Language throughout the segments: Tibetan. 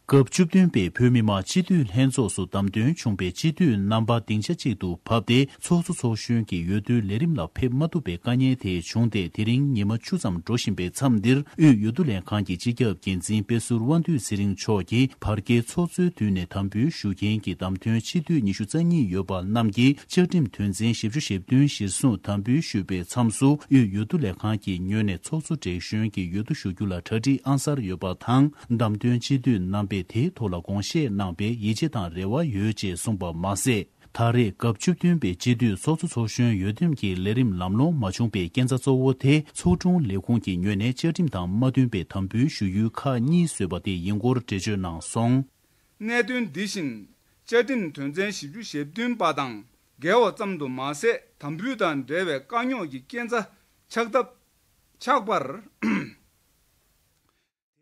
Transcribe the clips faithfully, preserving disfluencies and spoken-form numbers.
སྐབས་བཅུ་བདུན་པའི་བོད་མི་མང་སྤྱི་འཐུས་ལྷན་ཚོགས་སུ་བདམས་ཐོན་བྱུང་བའི་སྤྱི་འཐུས་རྣམ་པ་སྡིངས་ཆ་གཅིག་ཏུ་བབས་ཏེ། ཚོགས་གཙོ་ཚོགས་གཞོན་གྱི་འོས་བསྡུའི་ལས་རིམ་ལ་ཕེབས་མ་ཐུབ་པའི་དཀའ་ངལ་དེ་བྱུང་སྟེ། དེ་རིང་ཉི་མ་བཅུ་ཙམ་འགྲོ་བཞིན་པའི་མཚམས་འདིར། དབུས་འོས་བསྡུ་ལས་ཁང་གི་སྤྱི་ཁྱབ་འགན་འཛིན་དཔེ་ཟུར་དབང་འདུས་ཚེ་རིང་མཆོག་གིས། བར་བརྒལ་ཚོགས་གཙོའི་མདུན་ནས་དམ་འབུལ་ཞུ་མཁན་གྱི་བདམས་ཐོན་སྤྱི་འཐུས་ཉི་ཤུ་རྩ་གཉིས་ཡོད་པ་རྣམས་ཀྱིས། བཅའ་ཁྲིམས་དོན་ཚན་བཞི་བཅུ་ཞེ་བདུན་གཞིར་བཟུང་དམ་འབུལ་ཞུས་པའི་མཚམས་སུ། དབུས་འོས་བསྡུ་ལས་ཁང་གི་ངོས་ནས་ཚོགས་གཙོ་བགྲེས་གཞོན་གྱི་འོས་བསྡུ་ཞུ་རྒྱུ་ལ་གྲ་སྒྲིག་ཨང་གསར་ཡོད་པ་དང་། བདམས་ཐོན་སྤྱི་འཐུས་རྣམ་པས་དེའི་ཐོག་ལ་དགོངས་བཞེས་གནང་བའི་ཡིད་ཆེས་དང་རེ་བ་ཡོད་ཅེས་གསུངས་པ་མ་ཟད། ད་རེས་སྐབས་བཅུ་བདུན་པའི་སྤྱི་འཐུས་ཚོགས་གཙོ་ཚོགས་གཞོན་འོས་འདེམས་ཀྱི་ལས་རིམ་ལམ་ལྷོང་མ་བྱུང་པའི་རྐྱེན་རྩ་གཙོ་བོ་དེ། ཚོགས་དྲུང་ལས་ཁུངས་ཀྱི་ངོས་ནས་བཅའ་ཁྲིམས་དང་མ་མཐུན་པའི་དམ་འབུལ་ཞུ་ཡུལ་ཁག་གཉིས་བཟོས་པ་དེ་ཡིན་སྐོར་འགྲེལ་བརྗོད་གནང་སོང་། གནད་དོན་འདི་བཞིན་བཅའ་ཁྲིམས་དོན་ཚན་བཞི་བཅུ་ཞེ་བདུན་པ་དང་འགལ་བ་ཙམ་དུ་མ་ཟད། དམ་འབུལ་དང་འབྲེལ་བའི་དཀའ་རྙོག་གི་རྐྱེན་རྩ་ཆགས་ཐབས་ཆགས་པར།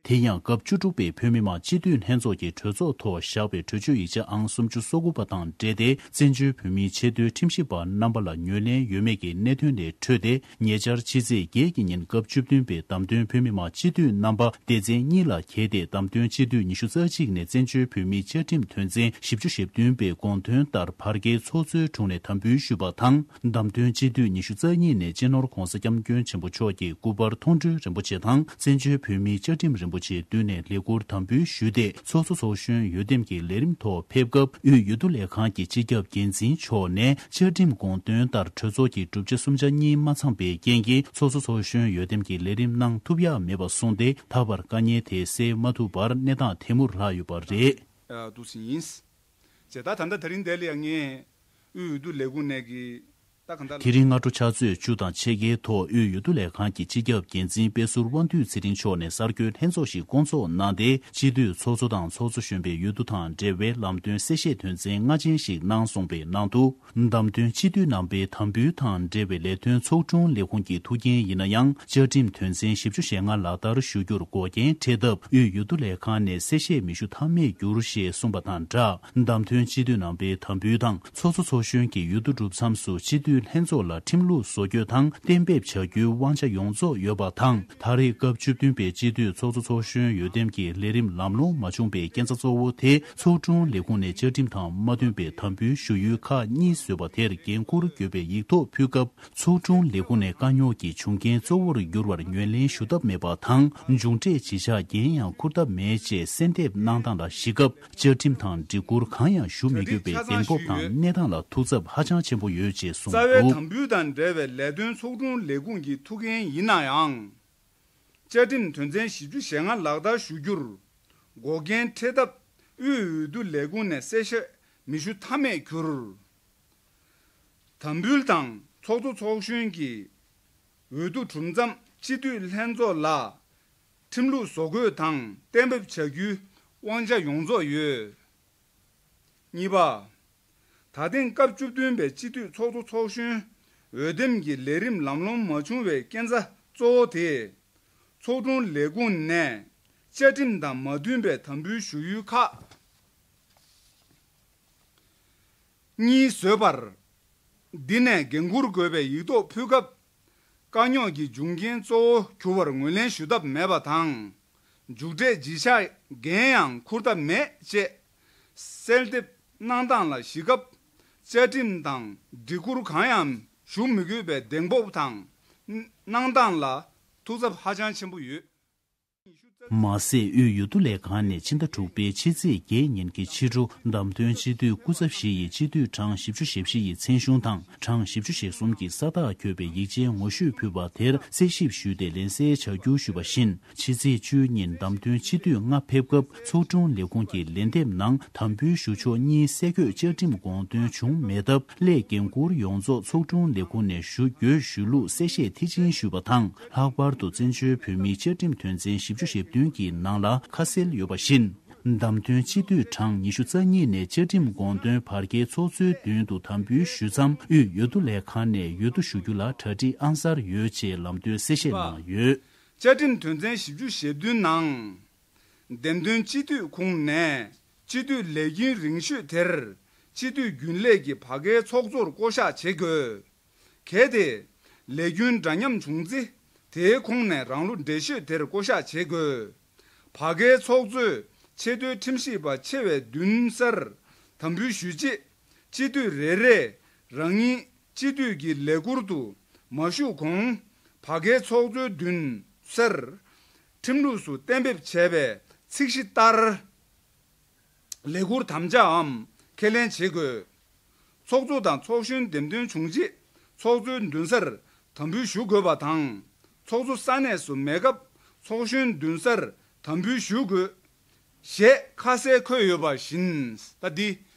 དེ་ཡང་སྐབས་བཅུ་དྲུག་པའི་བོད་མི་མང་སྤྱི་འཐུས་ལྷན་ཚོགས་ཀྱི་གྲོས་ཚོགས་ཐོག་བཞག་པའི་གྲོས་ཆོད་ཡིག་ཆ་ཨང་སུམ་ཅུ་སོ་དགུ་པ་དང་འབྲེལ་ཏེ། བཙན་བྱོལ་བོད་མིའི་ཆེས་མཐོའི་ཁྲིམས་ཞིབ་པ་རྣམ་པ་ལ་ངོས་ལེན་ཡོད་མེད་ཀྱི་གནད་དོན་ལས་འཕྲོས་ཏེ། ཉེ་ཆར་ཕྱི་ཚེས་བརྒྱད་ཀྱི་ཉིན་སྐབས་བཅུ་བདུན་པའི་བདམས་ཐོན་བོད་མི་མང་སྤྱི་འཐུས་རྣམ་པ་སྡེ་ཚན་གཉིས་ལ་གྱེས་ཏེ། བདམས་ཐོན་སྤྱི་འཐུས་ཉི་ཤུ་རྩ་གཅིག་ནས་བཙན་བྱོལ་བོད་མིའི་བཅའ་ཁྲིམས་དོན་ཚན་བཞི་བཅུ་ཞེ་བདུན་པའི་དགོངས་དོན་ལྟར་བར་བརྒལ་ཚོགས་གཙོའི་དྲུང་ནས་དམ་འབུལ་ཞུས་པ་དང་། བདམས་ཐོན་སྤྱི་འཐུས་ཉི་ཤུ་རྩ་གཉིས་ནས་སྤྱི་ནོར་༧གོང་ས་༧སྐྱབས་མགོན་ཆེན་པོ་མཆོག་གི་སྐུ་པར་མཐོང་གྲོལ་རིན་པོ་ཆེ་དང་། བཙན་བྱོལ་བོད་མིའི་བཅའ་ཁྲིམས་རིན་པོ་ཆེའི་མདུན་ནས་ལས་འཁུར་དམ་འབུལ་ཞུས་ཏེ། ཚོགས་གཙོ་ཚོགས་གཞོན་འོས་འདེམས་ཀྱི་ལས་རིམ་ཐོག་ཕེབས་སྐབས། དབུས་འོས་བསྡུ་ལས་ཁང་གི་སྤྱི་ཁྱབ་འགན་འཛིན་མཆོག་ནས། བཅའ་ཁྲིམས་དགོངས་དོན་ལྟར་གྲོས་ཚོགས་ཀྱི་གྲུབ་ཆ་གསུམ་ཆ་གཉིས་མ་ཚང་བའི་རྐྱེན་གྱིས། ཚོགས་གཙོ་ཚོགས་གཞོན་འོས་འདེམས་ཀྱི་ལས་རིམ་གནང་ཐུབ་ཡག་མེད་པ་གསུངས་ཏེ། ད་བར་དཀའ་ངལ་དེ་སེལ་མ་ཐུབ་པར་གནས་སྟངས་དེ་མུར་ལྷག་ཡོད་པ་རེད། ཨ། འདུག་སེ་ཡིན། བྱས་ད་ད་ལྟ་དེ་རིང་འདི་ལ་ཡང་ངས་དབུས་འོས་བསྡུ་ལས་ཁུངས་ནས་ཀྱི་ད་གང་ལྟར། དེ་རིང་སྔ་དྲོ་ཕྱག་ཚོད་བཅུ་དང་ཕྱེད་ཀའི་ཐོག་དབུས་འོས་བསྡུ་ལས་ཁང་གི་སྤྱི་ཁྱབ་འགན་འཛིན་དཔེ་ཟུར་དབང་འདུས་ཚེ་རིང་མཆོག་ནས་གསར་འགོད་ལྷན་ཚོགས་ཤིག་བསྐོང་ཚོགས་གནང་སྟེ། སྤྱི་འཐུས་ཚོགས་གཙོ་དང་ཚོགས་གཙོ་གཞོན་པའི་འོས་བསྡུ་དང་འབྲེལ་བའི་ལམ་སྟོན་གསལ་བཤད་དོན་ཚན་ལྔ་ཅན་ཞིག་གནང་སོང་བའི་ནང་དུ། བདམས་ཐོན་སྤྱི་འཐུས་རྣམ་པའི་དམ་འབུལ་དང་འབྲེལ་བའི་ལས་དོན་ཚོགས་དྲུང་ལས་ཁུངས་ཀྱི་ཐུགས་འགན་ཡིན་ན་ཡང་། བཅའ་ཁྲིམས་དོན་ཚན་བཞི་བཅུ་ཞེ་ལྔ་ལག་བསྟར་ཞུ་རྒྱུར་འགོག་རྐྱེན་འཕྲད་སྟབས། དབུས་འོས་བསྡུ་ལས་ཁང་ནས་གསལ་བཤད་མི་ཞུ་ཐབས་མེད་གྱུར་ཞེས་གསུངས་པ་དང་སྦྲགས། བདམས་ཐོན་སྤྱི་འཐུས་རྣམ་པའི་དམ་འབུལ་དང་། ཚོགས་གཙོ་ཚོགས་གཞོན་གྱི་འོས་བསྡུ་གྲུབ་མཚམས་སུ། སྤྱི་འཐུས་ལྷན་ཚོགས་ལ་ཁྲིམས་ལུགས་བཟོ་བཅོས་དང་གཏན་འབེབས་བྱ་རྒྱུའི་དབང་ཆ་ཡོངས་རྫོགས་ཡོད་པ་དང་། ད་རེས་སྐབས་བཅུ་བདུན་པའི་སྤྱི་འཐུས་ཚོགས་གཙོ་ཚོགས་གཞོན་འོས་འདེམས་ཀྱི་ལས་རིམ་ལམ་ལྷོང་མ་བྱུང་པའི་རྐྱེན་རྩ་གཙོ་བོ་དེ། ཚོགས་དྲུང་ལས་ཁུངས་ནས་བཅའ་ཁྲིམས་དང་མ་མཐུན་པའི་དམ་འབུལ་ཞུ་ཡུལ་ཁག་གཉིས་བཟོས་པ་དེར་འགན་འཁུར་དགོས་པའི་ཡིག་ཐོག་ཕུལ་སྐབས། ཚོགས་དྲུང་ལས་ཁུངས་ནས་དཀའ་རྙོག་གི་བྱུང་རྐྱེན་གཙོ་བོར་གྱུར་བར་ངོས་ལེན་ཞུ་ཐབས་མེད་པ་དང་། མཇུག་འབྲས་གཞིར་བཞག་འགན་ཡང་འཁུར་ཐབས་མེད་ཅེས་གསལ་འདེབས་གནང་སྟངས་ལ་གཞིགས་སྐབས། བཅའ་ཁྲིམས་དང་སྒྲིག་བཀུར་གང་ཡང་ཞུ་མི་དགོས་པའི་གདེང་སྤོབས་དང་གནས་སྟངས་ལ་ཐུགས་འཚབ་ཧ་ཅང་ཆེན་པོ་ཡོད་ཅེས་གསུངས་འདུག། རྩ་བའི་དམ་འབུལ་དང་འབྲེལ་བའི་ལས་དོན་ཚོགས་དྲུང་ལས་ཁུངས་ཀྱི་ཐུགས་འགན་ཡིན་ན་ཡང་། བཅའ་ཁྲིམས་དོན་ཚན་བཞི་བཅུ་ཞེ་ལྔ་ལག་བསྟར་ཞུ་རྒྱུར་འགོག་རྐྱེན་འཕྲད་སྟབས། དབུས་འོས་བསྡུ་ལས་ཁུངས་ནས་གསལ་བཤད་མི་ཞུ་ཐབས་མེད་གྱུར། དམ་འབུལ་དང་ཚོགས་གཙོ་ཚོགས་གཞོན་གྱི་འོས་བསྡུ་གྲུབ་མཚམས་སྤྱི་འཐུས་ལྷན་ཚོགས་ལ་ཁྲིམས་ལུགས་བཟོ་བཀོད་དང་གཏན་འབེབས་བྱ་རྒྱུའི་དབང་ཆ་ཡོངས་རྫོགས་ཡོད། གཉིས་པ། ད་ཐེངས་སྐབས་བཅུ་བདུན་པའི་སྤྱི་འཐུས་ཚོགས་གཙོ་ཚོགས་གཞོན་འོས་འདེམས་ཀྱི་ལས་རིམ་ལམ་ལྷོང་མ་བྱུང་བའི་རྐྱེན་རྩ་གཙོ་བོ་དེ། ཚོགས་དྲུང་ལས་ཁུངས་ནས་བཅའ་ཁྲིམས་དང་མ་མཐུན་པའི་དམ་འབུལ་ཞུ་ཡུལ་ཁག་གཉིས་བཟོས་པར། འདི་ནས་འགན་འཁུར་དགོས་པའི་ཡིག་ཐོག་ཕུལ་སྐབས། དཀའ་རྙོག་གི་འབྱུང་རྐྱེན་གཙོ་བོ་གྱུར་བར་ངོས་ལེན་ཞུ་ཐབས་མེད་པ་དང་། མཇུག་འབྲས་གཞིར་བཞག་འགན་ཡང་འཁུར་ཐབས་མེད་ཅེས་གསལ་འདེབས་གནང་སྟངས་ལ་གཞིགས་སྐབས། བཅའ་ཁྲིམས་དང་སྒྲིག་བཀུར་གང་ཡང་ཞུ་མི་དགོས་པའི་གདེང་སྤོབས་དང་གནང་སྟངས་ལ་ཐུགས་འཚབ་ཧ་ཅང་ཆེན་པོ་ཡོད། མ་ཟད། དབུས་འོས་བསྡུ་ལས་ཁང་ནས་ཕྱི་ཟླ་དྲུག་པའི་ཕྱི་ཚེས་བརྒྱད་ཉིན་གྱི་ཕྱི་དྲོ། བདམས་ཐོན་སྤྱི་འཐུས་སྐུ་ཚབ་བཞི་ཡིས་སྤྱི་འཐུས་གྲངས་བཞི་བཅུ་ཞེ་བཞི་ཡི་མཚན་གཞུང་དང་། གྲངས་བཞི་བཅུ་ཞེ་གསུམ་གྱི་ས་རྟགས་འཁོད་པའི་ཡིག་ཆའི་ངོ་བཤུས་ཕུལ་བ་དེར། གསལ་ཞིབ་ཞུས་ཏེ་ལན་གསལ་བྱ་རྒྱུ་ཞུས་པ་བཞིན། ཕྱི་ཚེས་བཅུ་ཉིན་བདམས་ཐོན་སྤྱི་འཐུས་ལྔ་ཕེབས་སྐབས། ཚོགས་དྲུང་ལས་ཁུངས་ཀྱི་ལན་འདེབས་ནང་། དམ་འབུལ་ཞུ་ཕྱོགས་གཉིས་གསལ་འཁོད་བཅའ་ཁྲིམས་དགོངས་དོན་བྱུང་མེད་སྟབས། སླད་འགན་འཁུར་ཡོངས་རྫོགས་ཚོགས་དྲུང་ལས་ཁུངས་ནས་ཞུ་དགོས་ཞུ་ལུགས་གསལ་བཤད་མཐིལ་ཕྱིན་ཞུས་པ་དང་། ལྷག་པར་དུ་བཙན་བྱོལ་བོད་མིའི་བཅའ་ཁྲིམས་དོན་ཚན་བཞི་བཅུ་ཞེ་བདུན་གྱི་ནང་ལ་ཁ་གསལ་ཡོད་པ་བཞིན། བདམས་ཐོན་སྤྱི་འཐུས་གྲངས་ཉི་ཤུ་རྩ་གཉིས་ནས་བཅའ་ཁྲིམས་དགོངས་དོན་བར་བརྒལ་ཚོགས་གཙོའི་མདུན་དུ་དམ་འབུལ་ཞུས་མཚམས། དབུས་འོས་བསྡུ་ལས་ཁང་ནས་འོས་བསྡུ་ཞུ་རྒྱུ་ལ་གྲ་སྒྲིག་ཨང་གསར་ཡོད་ཅེས་ལམ་སྟོན་གསལ་བཤད་གནང་ཡོད། བཅའ་ཁྲིམས་དོན་ཚན་བཞི་བཅུ་ཞེ་བདུན་ནང་། འདེམས་ཐོན་སྤྱི་འཐུས་ཁོངས་ནས་སྤྱི་འཐུས་ལས་རྒྱུན་རིང་ཤོས་དེར་སྤྱི་འཐུས་རྒྱུན་ལས་ཀྱི་བར་བརྒལ་ཚོགས་གཙོར་བསྐོ་གཞག་བྱེད་དགོས། གལ་ཏེ་ལས་རྒྱུན་འདྲ་མཉམ་བྱུང་ཚེ། དེའི་ཁོངས་ནས་རང་ལོ་བགྲེས་ཤོས་དེར་བསྐོ་གཞག་བྱེད་དགོས། བར་བརྒལ་ཚོགས་གཙོས་ ཆེས་མཐོའི་ཁྲིམས་ཞིབ་པ་ཆེ་བའི་མདུན་སར་དམ་འབུལ་ཞུས་རྗེས། སྤྱི་འཐུས་རེ་རེས་རང་ཉིད་སྤྱི་འཐུས་ཀྱི་ལས་ཁུར་དུ་མ་ཞུགས་གོང་བར་བརྒལ་ཚོགས་གཙོའི་མདུན་སར་ཁྲིམས་ལུགས་སུ་གཏན་འབེབས་བྱས་པའི་ཚིག་གཞི་ལྟར། ལས་ཁུར་དམ་བཅའམ་ཁས་ལེན་བྱེད་དགོས། ཚོགས་གཙོ་དང་ཚོགས་གཞོན་འདེམས་ཐོན་བྱུང་རྗེས་ཚོགས་གཙོའི་མདུན་སར་དམ་འབུལ་ཞུ་དགོས་པ་དང་། ཚོགས་གཙོ་ས་གནས་སུ་མེད་སྐབས་ཚོགས་གཞོན་མདུན་སར་དམ་འབུལ་ཞུ་དགོས། ཞེས་ཁ་གསལ་འཁོད་ཡོད་པ་བཞིན། ད་འདི་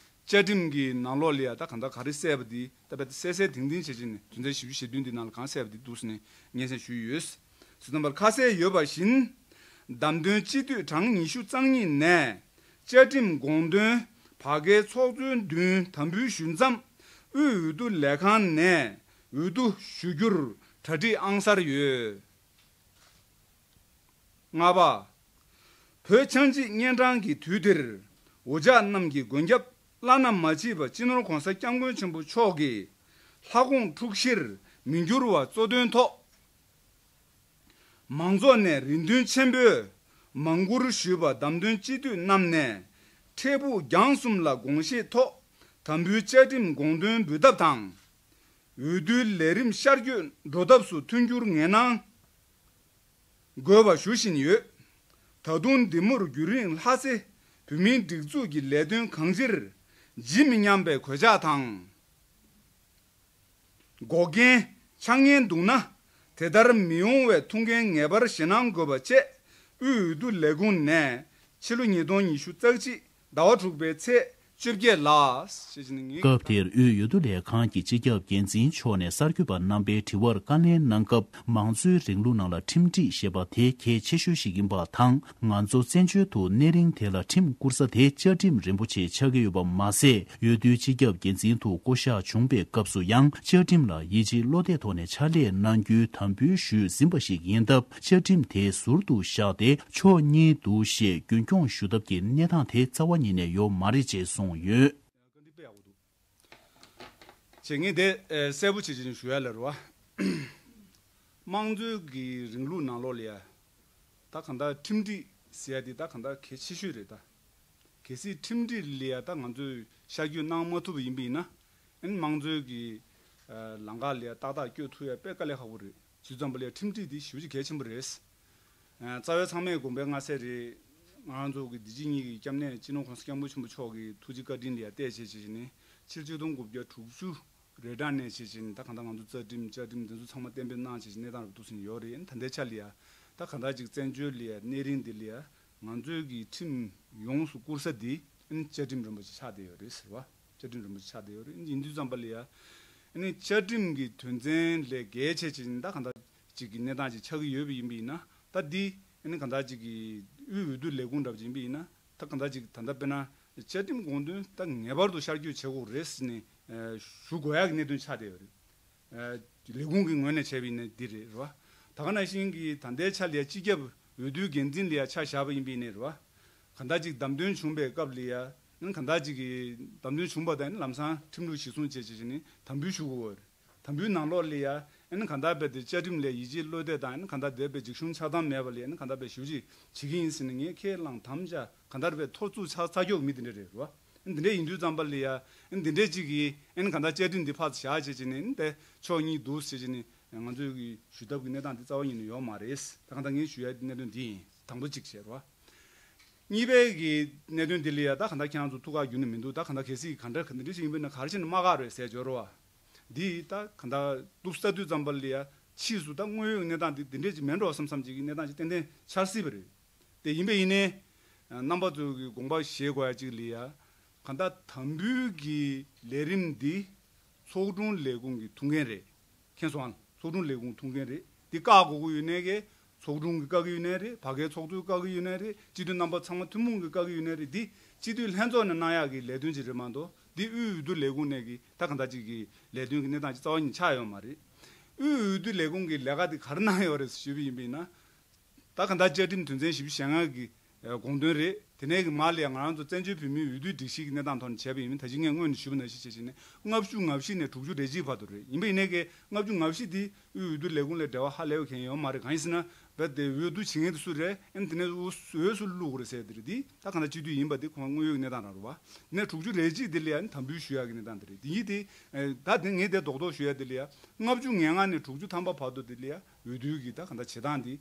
བཅའ་ཁྲིམས་ཀྱི་ནང་ལོགས་ལ་ཡ་ད་གང་ལྟར་ག་རེ་གསལ་བ་འདི་ད་ད་གསལ་གསལ་ཐིང་ཐིང་བྱེད་ཀྱི་ནི་དོན་ཚན་བཞི་བཅུ་ཞེ་བདུན་འདི་ནང་ལ་གང་གསལ་བ་འདི་འདུག་ཟེར་ནས་སྙན་སེང་ཞུས་ཡོད། སྲིད་དོན་པར་ཁ་གསལ་ཡོད་པ་བཞིན། བདམས་ཐོན་སྤྱི་འཐུས་གྲངས་ཉི་ཤུ་རྩ་གཉིས་ནས་བཅའ་ཁྲིམས་དགོངས་དོན་བར་བརྒལ་ཚོགས་གཙོའི་མདུན་དམ་འབུལ་ཞུ་མཚམས་དབུས་འོས་བསྡུ་ལས་ཁང་ནས་འོས་བསྡུ་ཞུ་རྒྱུར་གྲ་སྒྲིག་ཨང་གསར་ཡོད། ལྔ་པ། བོད་ཆགས་འཇིག་གཉན་འཕྲང་གི་དུས་འདིར་འུ་ཅག་རྣམས་ཀྱི་མགོན་སྐྱབས་བླ་ན་མ་མཆིས་པ་སྤྱི་ནོར་༸གོང་ས་༸སྐྱབས་མགོན་ཆེན་པོ་མཆོག་གི་ལྷ་དགོངས་འཁྲུག་གཞིར་མི་འགྱུར་བ་གཙོ་དོན་ཐོག་མང་ཚོགས་ནས་རེ་འདུན་ཆེན་པོས་མང་བཀུར་ཞུས་པ་བདམས་ཐོན་སྤྱི་འཐུས་རྣམས་ནས་འཕྲལ་ཕུགས་རྒྱང་གསུམ་ལ་དགོངས་བཞེས་ཐོག་དམ་འབུལ་བཅའ་ཁྲིམས་དགོངས་དོན་འབུལ་ཐབས་དང་། འོས་བསྡུའི་ལས་རིམ་ཤར་བསྐྱོད་འགྲོ་ཐབས་སུ་མཐུན་འགྱུར་ངེས་གནང་དགོས་པ་ཞུ་བཞིན་ཡོད། ད་དུང་འདི་མུར་རྒྱུན་རིང་ལྷ་སའི་བོད་མིའི་སྒྲིག་འཛུགས་ཀྱི་ལས་དོན་གང་ཅིར་ཇི་མི་སྙམ་པའི་གོད་ཆག་དང་། འགོག་རྐྱེན་ཆགས་ཉེན་འདུག་ན། དེ་ལྟར་མི་ཡོང་བའི་ཐུགས་འགན་ངེས་པར་བཞེས་གནང་དགོས་པ་བཅས་དབུས་འོས་བསྡུ་ལས་ཁུངས་ནས་ཕྱི་ལོ་ཉིས་སྟོང་ཉི་ཤུ་རྩ་གཅིག་ཟླ་བ་དྲུག་པའི་ཚེས་བཅོ་བརྒྱད་ལ་ཞེས་བྱས་ནས་ངེས། སྐབས་དེར་དབུས་འོས་བསྡུ་ལས་ཁང་གི་སྤྱི་ཁྱབ་འགན་འཛིན་མཆོག་ནས་གསར་འགོད་པ་རྣམ་པའི་དྲི་བར་བཀའ་ལན་གནང་སྐབས། མང་གཙོའི་རིང་ལུགས་ནང་ལ་ཁྲིམས་སྒྲིག་ཞེས་པ་དེ་གལ་ཆེ་ཤོས་ཤིག་ཡིན་པ་དང་། ང་ཚོ་བཙན་བྱོལ་དུ་གནས་རིང་དེ་ལ་ཁྲིམས་བསྐུར་ས་དེ་བཅའ་ཁྲིམས་རིན་པོ་ཆེ་ཆགས་ཀྱི་ཡོད་པ་མ་ཟད། འོས་བསྡུའི་སྤྱི་ཁྱབ་འགན་འཛིན་དུ་བསྐོ་གཞག་བྱུང་པའི་སྐབས་སུ་ཡང་བཅའ་ཁྲིམས་ལ་ཡིད་ཆེས་བློ་གཏད་ཐོག་ནས་ཕྱག་ལས་གནང་རྒྱུའི་དམ་འབུལ་ཞུས་ཟིན་པ་ཞིག་ཡིན་སྟབས། བཅའ་ཁྲིམས་དེ་ཟུར་དུ་བཞག་སྟེ་ཕྱོགས་གཉིས་འདུག་ཞེས་རྒྱུན་འཁྱོངས་ཞུ་ཐབས་ཀྱི་གནས་སྟངས་དེ་རྩ་བ་ཉིད་ནས་ཡོད་མ་རེད་ཅེས་གསུངས་ཡོད། བྱས་ངས་དེ་ཨེ་གསལ་པོ་བྱེད་ཅིང་ཞུ་ཡ་ལ་རེད་བ། དམངས་གཙོའི་གི་རིང་ལུགས་ནང་ལོགས་ལ་ཡ། ད་གང་ལྟར་ཁྲིམས་སྒྲིག་ཟེར་ཡ་དེ་ད་གང་ལྟར་གལ་ཆེ་ཤོས་རེད་ད། གལ་སྲིད་ཁྲིམས་སྒྲིག་ལ་ཡ་ད་ང་ཚོས་ཤར་བསྐྱོད་གནང་མ་ཐུབ་པ་ཡིན་པ་ཡིན་ན། ཨ་ནི་དམངས་གཙོའི་གི་ཨ་ལམ་ཁ་ལ་ཡ་ཏག་ཏག་བསྐྱོད་ཐུབ་ཡ་དཔེ་དཀའ་ལས་ཁག་པོ་རེད། བྱས་ཙང་པ་ལ་ཡ་ཁྲིམས་སྒྲིག་དེ་ཞེ་པོ་ཅིག་གལ་ཆེན་པོ་རེད། ཨ་རྩ་བའི་ཚང་མས་དགོངས་པའི་མངའ་གསལ་རེད། ང་རང་ཚོ་གི་འདི་ཕྱི་གཉིས་ཀྱི་སྐྱབས་གནས་སྤྱི་ནོར་༸གོང་ས་༸སྐྱབས་མགོན་ཆེན་པོ་མཆོག་གི་ཐུགས་རྗེ་བཀའ་དྲིན་ལ་ཡ་བལྟས་བྱས་བྱས་བྱས་ནས་ཕྱི་ལོ་ཆིག་སྟོང་དགུ་བརྒྱ་དྲུག་ཅུ་རེ་གྲངས་ནས་བྱས་བྱས་ནས་ད་གང་ལྟར་ང་ཚོ་རྩ་ཁྲིམས་བཅའ་ཁྲིམས་འདི་ཚོ་ཚང་མ་གཏན་འབེབས་གནང་བྱས་བྱས་གནས་སྟངས་རབ་ཏུ་ཕྱིན་ཡོད་རེད། ད་ལྟའི་ཆ་ལ་ཡ་ད་གང་ལྟར་ཅིག་བཙན་བྱོལ་ལ་ཡ་གནས་རིང་འདི་ལ་ཡ་ང་ཚོའི་གི་ཁྲིམས་ཡོངས་སུ་བསྐུར་ས་འདི་བཅའ་ཁྲིམས་རིན་པོ་ཆེ་ཆགས་བསྡད་ཡོད་རེད་ཟེར་བ། བཅའ་ཁྲིམས་རིན་པོ་ཆེ་ཆགས་བསྡད་ཡོད་རེད། ཡིན་དུས་ཙམ་པ་ལ་ཡ། ཨ་ནི་བཅའ་ཁྲིམས་ཀྱི་དོན་ཚན་ལས་འགལ་བྱས་བྱས་ནས་ད་གང་ལྟར་ཅིག་གི་གནས་སྟངས་ཅིག་ཆགས་ཀྱི་ཡོད་པ་ཡིན་པ་ཡིན་ན། ད་འདི་ཨ་ནི་གང་ལྟར་ཅིག་གི་དབུས་འོས་བསྡུ་ལས་ཁུངས་འདྲ་པོ་ཅིག་ཡིན་པ་ཡིན་ན། ད་གང་ལྟར་ཅིག་ད་ལྟ་དཔེར་ན་བཅའ་ཁྲིམས་དགོངས་དོན་ད་ངེས་པར་དུ་ཤར་བསྐྱོད་བྱེད་དགོས་རེད་ཟེར་ནས་ཞུ་དགོས་ཡག་གི་གནད་དོན་ཆགས་བསྡད་ཡོད་རེད། ལས་ཁུངས་ཀྱི་ངོས་ནས་བྱས་པ་ཡིན་ན་འདི་རེད་རེད་བ། ད་ག་ནང་བཞིན་གྱི་ད་ལྟའི་ཆ་ལ་ཡ་སྤྱི་ཁྱབ་འོས་བསྡུའི་འགན་འཛིན་ལ་ཡ་ཆ་བཞག་པ་ཡིན་པ་ཡིན་ནའི་རེད་བ། གང་ལྟར་ཅིག་བདམས་ཐོན་བྱུང་པའི་སྐབས་ལ་ཡ། ཨ་ནི་གང་ལྟར་ཅིག་གི་བདམས་ཐོན་བྱུང་པ་དང་ཨ་ནི་ལམ་སང་ཁྲིམས་ལུགས་གཞིར་བཟུང་བྱས་བྱས་བྱས་ནས་དམ་འབུལ་ཞུ་དགོས་པ་རེད། དམ་འབུལ་ནང་ལོགས་ལ་ཡ། ཨ་ནི་གང་ལྟར་རྦད་དེ་བཅའ་ཁྲིམས་ལ་ཡིད་ཆེས་བློ་གཏད་དང་ཨ་ནི་གང་ལྟར་དེ་རྦད་འཇིགས་ཞུམ་ཆགས་སྡང་མེད་པ་ལ་ཡ། ཨ་ནི་གང་ལྟར་རྦད་ཞུ་ཅིག་བྱེད་ཀྱི་ཡིན་ཟེར་ནས་ངས་ཁས་བླངས་དམ་བཅའ་གང་ལྟར་རྦད་ཐོར་ཚུགས་ཆགས་ཚ་ཀྱོག་མི་དེ་འདྲ་རེད་རེད་བ། ཨ་ནི་འདི་འདྲ་ཡིན་དུས་ཙམ་པ་ལ་ཡ། ཨ་ནི་འདི་འདྲ་ཅིག་གིས་ཨ་ནི་གང་ལྟར་བཅའ་ཁྲིམས་འདི་ཕར་བཞག་བྱས་བྱས་ནས་ཨ་ནི་དེ་ཕྱོགས་གཉིས་འདུག་ཟེར་བྱས་ནས་ང་ཚོས་ཀྱི་ཞུ་ཐབས་ཀྱི་གནས་སྟངས་འདི་རྩ་བ་ཉིད་ནས་ཡོད་མ་རེད། ད་གང་ལྟར་ངས་ཞུ་ཡ་གནད་དོན་འདི་ཡིན། དང་པོ་གཅིག་བྱས་རོ། གཉིས་པའི་གི་གནད་དོན་འདི་ལ་ཡ་ད་གང་ལྟར་ཁྱེད་རང་ཚོ་ཐུགས་ཁག་འགྱུར་ནི་མི་འདུག་ད་གང་ལྟར་གལ་སྲིད་ག་འདྲ་ག་འདྲ་ཞིག་ཡིན་པ་ན་ག་རེ་བྱས་ནས་མ་བཀག་རེད་ཟེར་འབྱོར་རོ། འདི་ད་གང་ལྟར་འདུག་ས་དུས་ཙམ་པ་ལ་ཡ་ཕྱིས་སུ་ད་དངོས་ཡོད་གནས་སྟངས་འདི་འདི་འདྲས་ཅིག་མེད་འགྲོ་བསམ་བསམ་ཅིག་གི་གནས་སྟངས་ཅིག་ཏན་ཏན་འཆར་སྲིད་པ་རེད། དེ་ཡིན་པ་ཡིན་ནའི། རྣམ་པ་ཚོ་གི་དགོངས་པ་བཞེས་དགོས་ཡ་ཅིག་ལ་ཡ། གང་ལྟར་དམ་འབུལ་གྱི་ལས་རིམ་འདི་ཚོགས་དྲུང་ལས་ཁུངས་ཀྱི་ཐུགས་འགན་རེད། མཁྱེན་སོང་ཨང་། ཚོགས་དྲུང་ལས་ཁུངས་ཐུགས་འགན་རེད། འདི་བཀག་དགོས་ཀྱི་ཡོད་ནའི་གི་ཚོགས་དྲུང་གིས་བཀག་གི་ཡོད་ནའི་རེད། བར་བརྒལ་ཚོགས་གཙོས་བཀག་གི་ཡོད་ནའི་རེད། སྤྱི་འཐུས་རྣམ་པ་ཚང་མ་ཐུན་མོང་གིས་བཀག་གི་ཡོད་ནའི་རེད། འདི་སྤྱི་འཐུས་ལྷན་ཚོགས་ནས་གནང་ཡག་གི་ལས་དོན་ཅིག་རེད་མ་གཏོགས་འདི་དབུས་འོས་བསྡུ་ལས་ཁུངས་ནས་གི་ད་གང་ལྟར་ཅིག་གི་ལས་དོན་གྱི་གནས་སྟངས་ཅིག་རྩ་བ་ཉིད་ཆགས་ཡོད་མ་རེད། དབུས་འོས་བསྡུ་ལས་ཁུངས་ཀྱི་ལས་ཀ་འདི་ག་རེ་གནང་ཡོད་རེད་ཞུས་པ་ཡིན་པ་ཡིན་ན། ད་ག་ད་བཅའ་ཁྲིམས་དོན་ཚན་བཞི་བཅུ་ཞེ་ལྔ་གི་དགོངས་དོན་རེད། དེ་ནས་གི་མ་ལ་ཡ་ང་རང་ཚོ་བཙན་བྱོལ་བོད་མིའི་འོས་བསྡུའི་སྒྲིག་གཞི་གི་གནས་སྟངས་ཐོག་ནས་བྱས་པ་ཡིན་མིན་ད་ཅི་ངས་སྔོན་ནས་ཞུས་པ་ནང་བཞིན་བྱས་བྱས་ནས་ལྔ་བཅུ་ང་བཞི་ནས་དྲུག་ཅུ་རེ་གཅིག་བར་དུ་རེད། ཡིན་པ་ཡིན་ནའི་གི་ལྔ་བཅུ་ང་བཞི་འདི་དབུས་འོས་བསྡུ་ལས་ཁུངས་ལ་འབྲེལ་བ་ཧ་ལས་པ་གང་ཡང་ཡོད་མ་རེད། གང་ཡིན་ཟེར་ན་ བས་དེ་འོས་བསྡུ་བྱེད་མཁན་དེ་སུ་རེད། ཨ་ནི་དེ་ནས་འོས་འོས་སུ་བླུག་རེད་ཟེར་དེ་རེད། དེ་ད་གང་ལྟར་སྤྱི་འཐུས་ཡིན་པ་དེ་ཁོང་དངོས་ཡོད་གནས་སྟངས་རང་རེད་བ། དེ་ནས་དྲུག་ཅུ་རེ་གཅིག་དེ་ལ་ཡང་དམ་འབུལ་ཞུ་ཡག་གི་གནས་སྟངས་དེ་རེད། དེ་ཡིན་དེ་ད་དེ་ངས་དེ་རྡོག་རྡོག་ཞུ་ཡག་དེ་ལ་ཡང་ལྔ་བཅུ་ང་ལྔ་ནས་དྲུག་ཅུ་ཐམ་པ་བར་དུ་དེ་ལ་ཡང་འོས་བསྡུ་གི་ད་གང་ལྟར་བྱེད་སྟངས་དེ་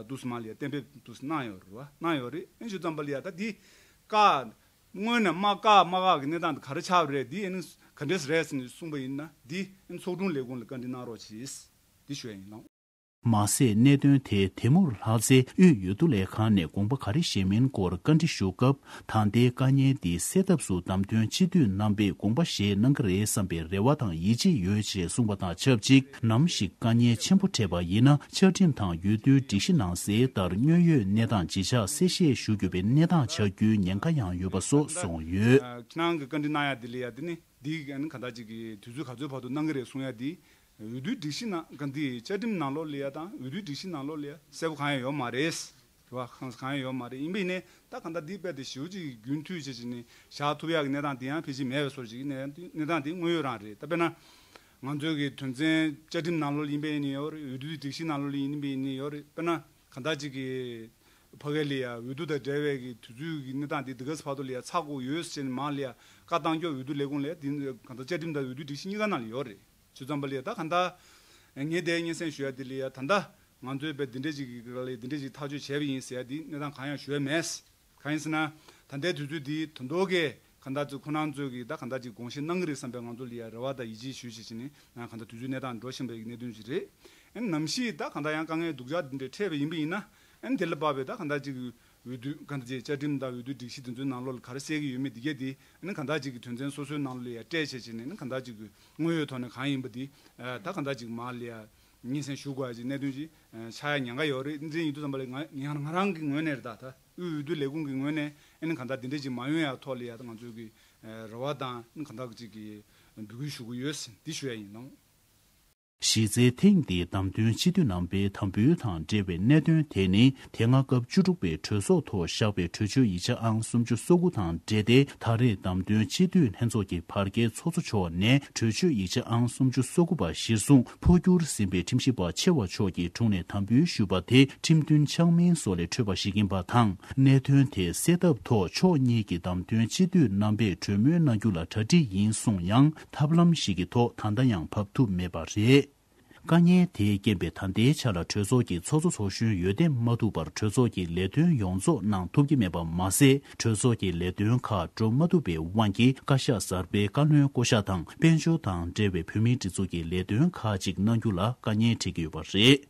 འདུག་སེ་མ་ལ་ཡང་གཏན་འབེབས་འདུག་སེ་གནང་ཡོད་རེད་བ། གནང་ཡོད་རེད། ཨ་ནི་ཞུ་ཙམ་པ་ལ་ཡང་ད་དེ་བཀག་སྔོན་ནས་མ་བཀག་མ་བཀག་གི་གནས་སྟངས་དེ་ག་རེ་ཆགས་པ་རེད། དེ་ཨ་ནི་ག་འདྲས་རེད་ཟེར་ནས་གསུངས་པ་ཡིན་ན་དེ་ཨ་ནི་ཚོགས་དྲུང་ལས་ཁུངས་ལ་བཀའ་འདྲི་གནང་རོགས་གྱིས། དེ་ཞུ་ཡ་ཡིན་ལགས། མ་ཟད་གནད་དོན་དེ་དེ་མུར་ལྷག་ཚེ་དབུས་འོས་བསྡུ་ལས་ཁང་ནས་དགོངས་པ་ག་རེ་བཞེས་མིན་སྐོར་བཀའ་འདྲི་ཞུ་སྐབས། ད་ལྟའི་དཀའ་ངལ་འདི་སེལ་ཐབས་སུ་བདམས་ཐོན་སྤྱི་འཐུས་རྣམ་པས་དགོངས་པ་བཞེས་གནང་གི་རེད་བསམ་པའི་རེ་བ་དང་ཡིད་ཆེས་ཡོད་ཅེས་གསུངས་པ་དང་ཆབས་ཅིག་ནམ་ཞིག་དཀའ་ངལ་ཆེན་པོ་འཕྲད་པ་ཡིན་ན་བཅའ་ཁྲིམས་དང་འོས་བསྡུའི་སྒྲིག་གཞི་ནང་གསལ་ལྟར་དངོས་ཡོད་གནས་སྟངས་ཇི་ཆགས་གསལ་བཤད་ཞུ་རྒྱུ་བའི་གནས་སྟངས་ཆགས་རྒྱུའི་ཉེན་ཁ་ཡང་ཡོད་པ་སོགས་གསུངས་ཡོད། ཁྱེད་རང་གི་བཀའ་འདྲི་གནང་ཡ་འདི་ལ་ཡ་འདི་ནི་འདི་ག་ནི་ག་འདྲ་ཅིག་གི་དུས་ཚོད་ག་ཚོད་བར་དུ་གནང་གི་རེད་གསུང་ཡ་འདི། འོས་བསྡུའི་སྒྲིག་གཞི་ནང་ག་འདི་བཅའ་ཁྲིམས་ནང་ལོགས་ལ་ཡ་དང་འོས་བསྡུའི་སྒྲིག་གཞི་ནང་ལོགས་ལ་ཡ་གསལ་པོ་གང་ཡང་ཡོད་མ་རེད། རེད་བ། གང་གང་ཡང་ཡོད་མ་རེད། ཡིན་པས་ནས་ད་ག་འདི་དཔེ་དེ་ཞེ་པོ་ཅིག་རྒྱུན་མཐུད་བྱས་བྱས་ནས་བཞག་ཐུབ་ཡག་གི་གནས་སྟངས་དེ་ཡང་ཕལ་ཆེར་མེད་པའི་བཟོ་ཅིག་གནས་གནས་སྟངས་དེ་དངོས་ཡོད་རང་རེད། ད་དཔེར་ན་ང་ཚོའི་གི་དོན་ཚན་བཅའ་ཁྲིམས་ནང་ལོགས་ལ་ཡིན་པས་ནི་ཡོད་རེད། འོས་བསྡུའི་སྒྲིག་གཞི་ནང་ལོགས་ལ་ཡིན་པས་ནི་ཡོད་རེད། དཔེར་ན་ག་འདྲ་ཅིག་གི་ཕ་གི་ལ་ཡ་འོས་བསྡུ་དང་འབྲེལ་བའི་གི་དུས་ཚོད་ཀྱི་གནས་སྟངས་དེ་འདི་ག་ཚོད་བར་དུ་ལ་ཡ་ཚགས་དགོས་ཡོད་ཟེར་ནས་མར་ལ་ཡ་བཀའ་བཏང་སྐྱོར་འོས་བསྡུ་ལས་ཁུངས་ལ་ཡ་འདི་ག་འདྲ་བཅའ་ཁྲིམས་དང་འོས་བསྡུའི་སྒྲིག་གཞི་གཉིས་ཀ་ནང་ལ་ཡོད་རེད། བྱས་ཙམ་པ་ལ་ཡ་ད་ག་འདྲ་ངས་དེ་སྙན་སེང་ཞུ་ཡ་དེ་ལ་ཡ་ད་ལྟ་ང་ཚོའི་དཔེ་འདི་འདྲ་ཅིག་གི་ལ་ཡ་འདི་འདྲ་ཅིག་ཐག་གཅོད་བྱས་པ་ཡིན་ཟེར་ཡ་འདི་གནས་སྟངས་གང་ཡང་ཞུ་ཡ་མེད། གང་ཡིན་ཟེར་ན་ད་ལྟའི་དུས་ཚོད་འདི་ད་མདོ་གི་ག་འདྲ་ཅིག་ཁོ་རང་ཚོས་གི་ད་ག་འདྲ་ཅིག་དགོངས་བཞེས་གནང་གི་རེད་བསམ་པའི་ང་ཚོ་ལ་ཡ་རེ་བ་དང་ཡིད་ཆེས་ཞུ་བྱས་བྱས་ནས་ག་འདྲ་དུས་ཚོད་གནས་སྟངས་འགྲོ་བཞིན་པའི་གནད་དོན་ཞིག་རེད། ཨ་ནི་ནམ་ཞིག་ད་གང་ལྟར་ཡང་དཀའ་ངལ་སྡུག་ཅག་འདི་འདྲ་འཕྲད་པ་ཡིན་པ་ཡིན་ན། ཨ་ནི་དེ་ལ་དཔག་པའི་ད་གང་ལྟར་ཅིག་འོས་བསྡུ་གང་ལྟར་ཅིག་བཅའ་ཁྲིམས་དང་འོས་བསྡུ་སྒྲིག་གཞི་དེ་ཚོའི་ནང་ལོགས་ལ་ག་རེ་གསལ་གྱི་ཡོད་མེད་འདི་གས་དེ་ཨ་ནི་གང་ལྟར་ཅིག་གི་དོན་ཚན་སོ་སོའི་ནང་ལོགས་ལ་ཡ་སྤྲད་བྱས་བྱས་ནས་ཨ་ནི་གང་ལྟར་ཅིག་གི་དངོས་ཡོད་ཐོག་ནས་གང་ཡིན་པ་འདི་ད་གང་ལྟར་ཅིག་མར་ལ་ཡ་སྙན་སེང་ཞུ་དགོས་ཡ་ཅིག་གནད་དོན་ཅིག་ཆགས་ཡ་ཉེན་ཁ་ཡོད་རེད། འདི་འདྲ་ཡིན་དུས་ཙམ་པ་ལ་ང་ང་རང་གི་ངོས་ནས་རེད། ད་ད་དབུས་འོས་བསྡུ་ལས་ཁུངས་ཀྱི་ངོས་ནས་ཨ་ནི་གང་ལྟར་འདི་འདྲ་ཅིག་མ་ཡོང་ཡ་ཐོག་ལ་ཡ་ད་ང་ཚོས་གི་རེ་བ་དང་ཨ་ནི་གང་ལྟར་ཅིག་གི་འབོད་སྐུལ་ཞུ་གི་ཡོད་འདི་ཞུ་ཡ་ཡིན་ལགས། གཞི་རྩའི་ཐེངས་འདིའི་བདམས་ཐོན་སྤྱི་འཐུས་རྣམ་པའི་དམ་འབུལ་དང་འབྲེལ་བའི་གནད་དོན་དེ་ནི། དེ་སྔ་སྐབས་བཅུ་དྲུག་པའི་གྲོས་ཚོགས་ཐོག་བཞག་པའི་གྲོས་ཆོད་ཡིག་ཆ་ཨང་སུམ་ཅུ་སོ་དགུ་དང་འབྲེལ་ཏེ། ད་རེས་བདམས་ཐོན་སྤྱི་འཐུས་ལྷན་ཚོགས་ཀྱི་བར་བརྒལ་ཚོགས་གཙོ་མཆོག་ནས་གྲོས་ཆོད་ཡིག་ཆ་ཨང་སུམ་ཅུ་སོ་དགུ་པ་གཞིར་བཟུང་འཕོ་འགྱུར་ཟིན་པའི་ཁྲིམས་ཞིབ་པ་ཆེ་བ་མཆོག་གི་དྲུང་ནས་དམ་འབུལ་ཞུས་པ་དེ་ཁྲིམས་མཐུན་ཆགས་མིན་སོགས་ལས་འཕྲོས་པ་ཞིག་ཡིན་པ་དང་། གནད་དོན་དེ་སེལ་ཐབས་ཐོག་ཕྱོགས་གཉིས་ཀྱི་བདམས་ཐོན་སྤྱི་འཐུས་རྣམ་པས་གྲོས་མོལ་གནང་རྒྱུ་ལ་གྲ་སྒྲིག་ཡིན་གསུངས་ཡང་། ཐབས་ལམ་ཞིག་གི་ཐོག་ད་ལྟ་ཡང་བབས་ཐུབ་མེད་པ་རེད། དཀའ་ངལ་དེས་རྐྱེན་པས་ད་ལྟའི་ཆ་ལ་གྲོས་ཚོགས་ཀྱི་ཚོགས་གཙོ་ཚོགས་གཞོན་འོས་འདེམས་མ་ཐུབ་པར་གྲོས་ཚོགས་ཀྱི་ལས་དོན་ཡོངས་རྫོགས་གནང་ཐུབ་ཀྱི་མེད་པ་མ་ཟད། གྲོས་ཚོགས་ཀྱི་ལས་དོན་ཁག་འགྲོ་མ་ཐུབ་པའི་དབང་གིས། བཀའ་ཤག་གསར་པའི་བཀའ་བློན་བསྐོ་གཞག་དང་། དཔལ་འབྱོར་དང་འབྲེལ་བའི་བོད་མིའི་སྒྲིག་འཛུགས་ཀྱི་ལས་དོན་ཁག་ཅིག་གནང་རྒྱུ་ལ་དཀའ་ངལ་འཕྲད་ཀྱི་ཡོད་པ་རེད།